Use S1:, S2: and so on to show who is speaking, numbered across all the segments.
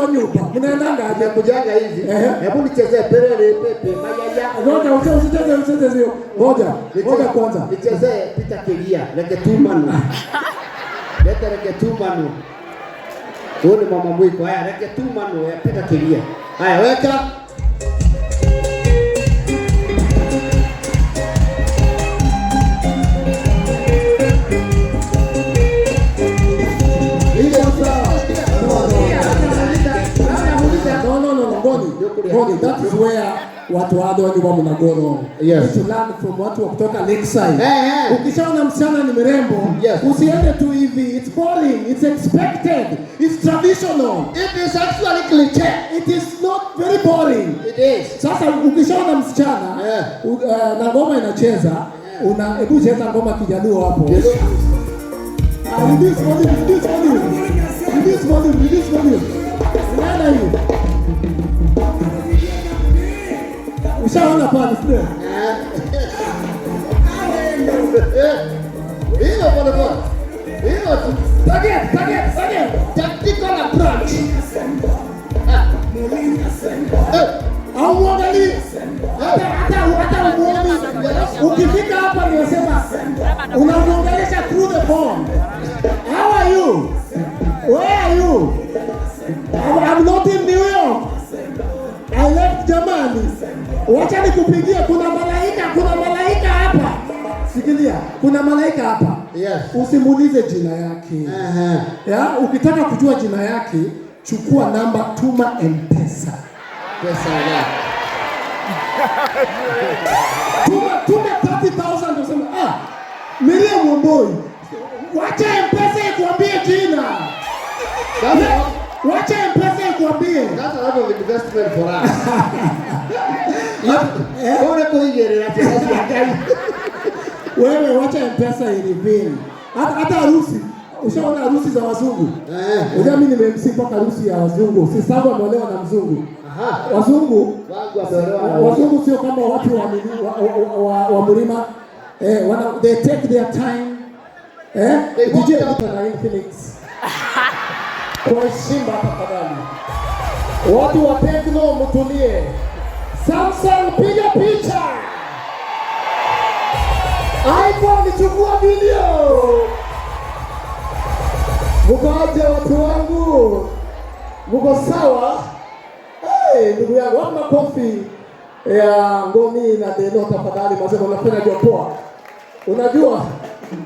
S1: wa nyumba. Mnaendanga aje?
S2: Nakujanga hivi.
S1: Ehe.
S2: Hebu nichezee perere pepe mayaya.
S1: Ngoja, usicheze, usicheze hiyo. Ngoja, ngoja kwanza.
S2: Nichezee Peter Kiria, Reke Tumanu. Leta Reke Tumanu. Huyu ni mama mwiko. Haya, Reke Tumanu ya Peter Kiria. Haya, weka.
S1: No, no, no, no, Ngoni. Ngoni, that is where watu wa nyumba mna go wrong.
S2: Yes.
S1: You need to learn from watu wa kutoka Lakeside.
S2: Eh, eh.
S1: Ukishaona msichana ni mrembo, usiende tu hivi. It's boring, it's expected, it's traditional.
S2: It is actually cliche.
S1: It is not very boring.
S2: It is.
S1: Sasa ukishaona msichana na ngoma inacheza, una hebu cheza ngoma Kijaluo hapo. Ah, reduce volume, reduce volume. Reduce volume, reduce volume. Unaona hiyo? Ushaona pale, sio?
S2: Hiyo pole pole. Hiyo tu.
S1: Target, target, target.
S2: Tactical approach.
S1: Au muangalie. Hata umuoni. Ukifika hapa nimesema unamuongelesha through the phone. How are you? Where are you? I'm not in New York. I left Germany. Wacha nikupigie, kuna malaika hapa. Sikilia, kuna malaika hapa. Usimuulize jina yake. Ya, ukitaka kujua jina yake, chukua namba, tuma M-Pesa.
S2: Pesa ya.
S1: Tuma 30,000 useme, "Ah, Miriam Wamboi." Wacha M-Pesa ikuambie jina.
S2: Sasa
S1: Wacha M-Pesa ikuambie.
S2: That's a lot of investment for us. Ore kuigĩrĩra ciana cia Ngai.
S1: Wewe wacha M-Pesa ireveal. Hata harusi, ushaona harusi za wazungu?
S2: Eh.
S1: Unajua mimi nime-MC mpaka harusi ya wazungu. Sister yangu ameolewa na mzungu. Wazungu
S2: Wangu ameolewa na
S1: wazungu sio kama watu wa mlima. Eh, they take their time. Eh?
S2: They
S1: DJ
S2: walk
S1: Peter na Infinix. Kwa heshima tafadhali. Watu wa Tecno mtulie. Samsung piga picha. iPhone chukua video. Mko aje watu wangu? Mko sawa? Hey, ndugu yangu, wapi makofi ya Ngoni na Deno tafadhali, mazee unafanya job poa.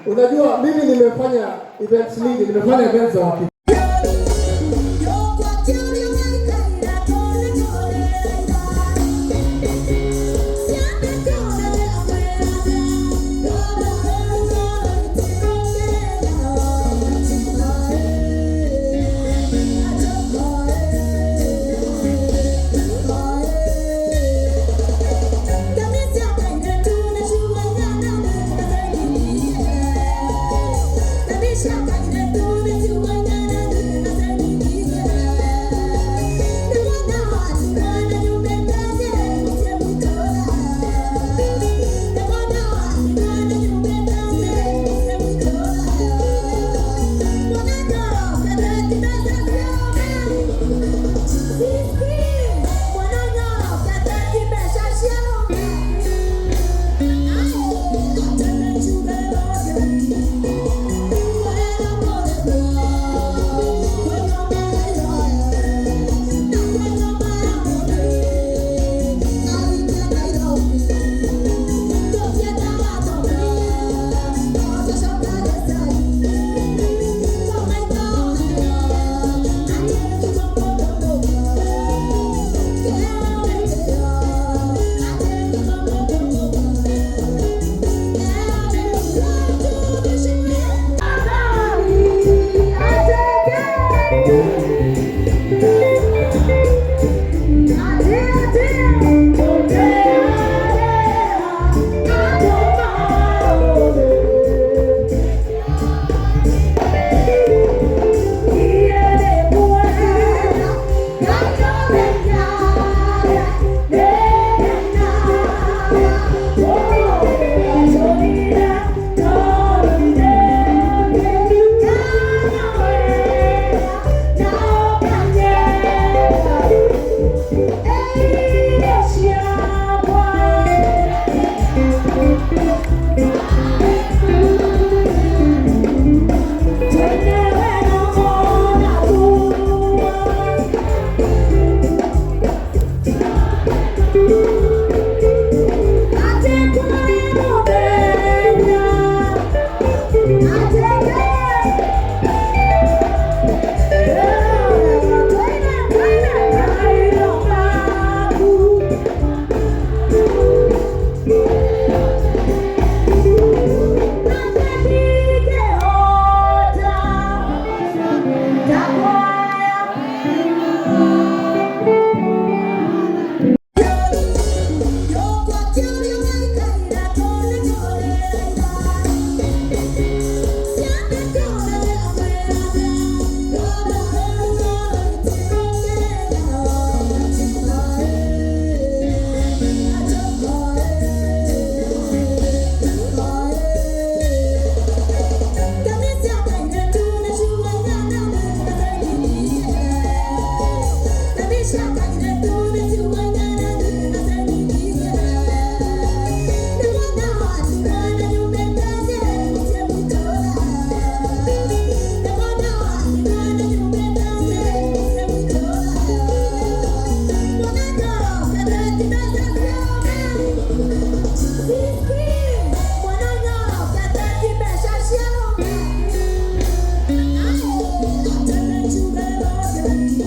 S1: Unajua mimi nimefanya events mingi, nimefanya events za wapi.
S3: Thank you.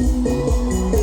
S1: Thank